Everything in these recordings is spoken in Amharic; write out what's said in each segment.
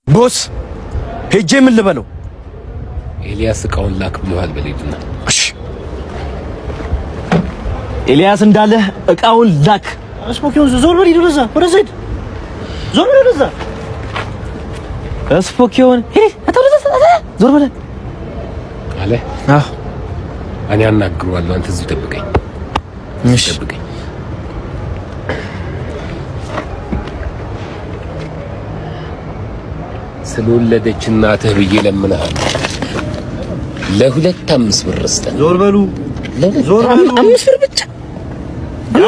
Boss፣ ሄጄ ምን ልበለው? ኤልያስ እቃውን ላክ ብሎሃል በል ሂድና። እሺ፣ ኤልያስ እንዳለህ እቃውን ላክ። ስፖኪዮን ዞር በል፣ ሂድ ወደዛ፣ ወደዛ ሂድ፣ ዞር በል ወደዛ። ስፖኪዮን ሂድ፣ ዞር በል። አለ። አዎ። እኔ አናግረዋለሁ። አንተ እዚሁ ጠብቀኝ። እሺ። ጠብቀኝ። ስለወለደች እናትህ ብዬ ለምንሃለሁ። ለሁለት 5 ብር ስጠን። ዞር በሉ፣ ዞር በሉ። 5 ብር ብቻ።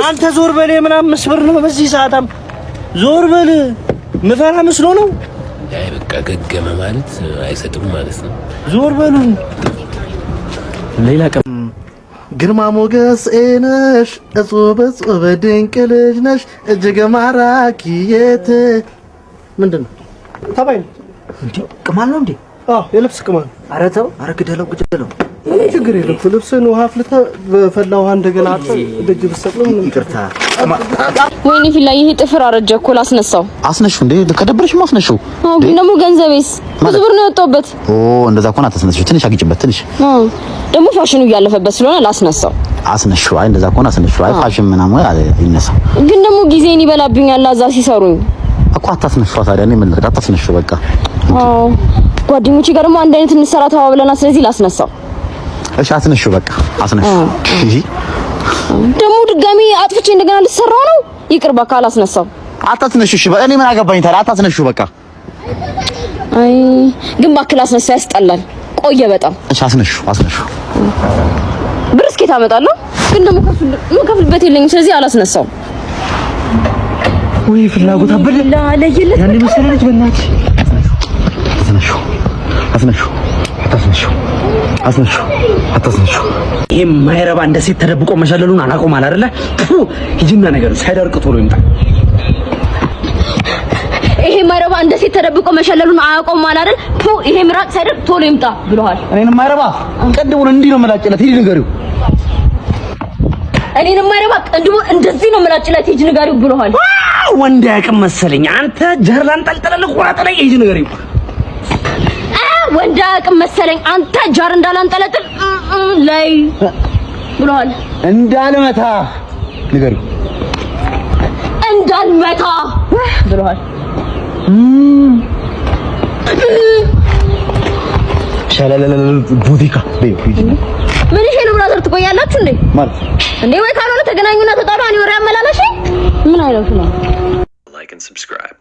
አንተ ዞር በል። የምን 5 ብር ነው በዚህ ሰዓት? ዞር በል። ምፈራ መስሎ ነው። አይ በቃ ገገመ ማለት አይሰጥም ማለት ነው። ዞር በሉ። ሌላ ቀን። ግርማ ሞገስ ነሽ፣ እጹብ እጹብ ድንቅ ልጅ ነሽ፣ እጅግ ማራኪ። የት ምንድን ነው ተባይ ነው? እንዴ፣ ቅማል ነው እንዴ? አዎ፣ የልብስ ቅማል። ኧረ ተው፣ ኧረ ግደለው፣ ግደለው። ምንም ችግር የለም። ልብስን ውሃ አፍልተህ በፈላ ውሃ እንደገና አጥበህ ደጅ ብትሰቅለው ምንም ይቅርታ። ወይኔ ፊላ፣ ይሄ ጥፍር አረጀ እኮ፣ ላስነሳው። አስነሹ እንዴ፣ ከደበረሽማ አስነሹ። አዎ፣ ግን ደግሞ ገንዘቤስ? ብዙ ብር ነው የወጣሁበት። ኦ፣ እንደዛ ከሆነ አታስነሹ። ትንሽ አግጭበት፣ ትንሽ። አዎ፣ ደግሞ ፋሽኑ እያለፈበት ስለሆነ ላስነሳው። አስነሹ። አይ፣ እንደዛ ከሆነ አስነሹ። አይ፣ ፋሽን ምናምን ይነሳ። ግን ደግሞ ጊዜን ይበላብኛል እዛ ሲሰሩኝ። እኮ አታስነሹ። ታዲያ እኔ ምን ልርዳ? አታስነሹ በቃ። አዎ፣ ጓደኞቼ ጋር ደግሞ አንድ አይነት እንሰራ ተባብለናል። ስለዚህ ላስነሳው። እሺ፣ አስነሹ በቃ አስነሹ። እሺ። ደግሞ ድጋሚ አጥፍቼ እንደገና ልሰራው ነው። ይቅር በቃ አላስነሳው። አታስነሹ። እሺ፣ እኔ ምን አገባኝ ታዲያ? አታስነሹ በቃ። አይ፣ ግን እባክህ ላስነሳው፣ ያስጠላል። ቆየ በጣም። እሺ፣ አስነሹ፣ አስነሹ። ብር እስኬት አመጣለሁ፣ ግን ደግሞ የምከፍልበት የለኝም። ስለዚህ አላስነሳው። ወይ ፍላጎት አበለ ለየለት። ያን መሰለ ልጅ በእናትሽ። አታስነሹ፣ አስነሹ፣ አታስነሹ፣ አስነሹ፣ አታስነሹ። ይሄ የማይረባ እንደ ሴት ተደብቆ መሸለሉን አላቆም አለ አይደለ? ሂጂና ነገር ሳይደርቅ ቶሎ ይምጣ። ይሄ ማይረባ እንደ ሴት ተደብቆ መሸለሉን አያውቀውም አለ አይደል? ፑ፣ ይሄ ምራቅ ሳይደርቅ ቶሎ ይምጣ ብለዋል። እኔን የማይረባ ቅድሙን እንዲህ ነው የምላጭለት። ሂጂ ንገሪው። እኔን የማይረባ ቅንድቡን እንደዚህ ነው የምላጭለት፣ ሂጂ ንገሪው ብለዋል። ወንድ አያውቅም መሰለኝ። አንተ ጀርላ አንጠልጥለህ ቆራጥ ላይ ሂጂ ንገሪው። ወንድ አያውቅም መሰለኝ፣ አንተ ጃር እንዳላንጠለጥል ላይ ብለዋል። እንዳልመታ ንገሪው። እንዳልመታ ብለዋል። ሸለለለ ቡቲካ በይው ሂጂ። ምን ይሄ ነው brother፣ ትቆያላችሁ እንዴ? ማለት እንዴ ወይ ካልሆነ ተገናኙና ተጣሉ። እኔ ወሬ አመላላሽ ምን አይነቱ ነው? Like and subscribe.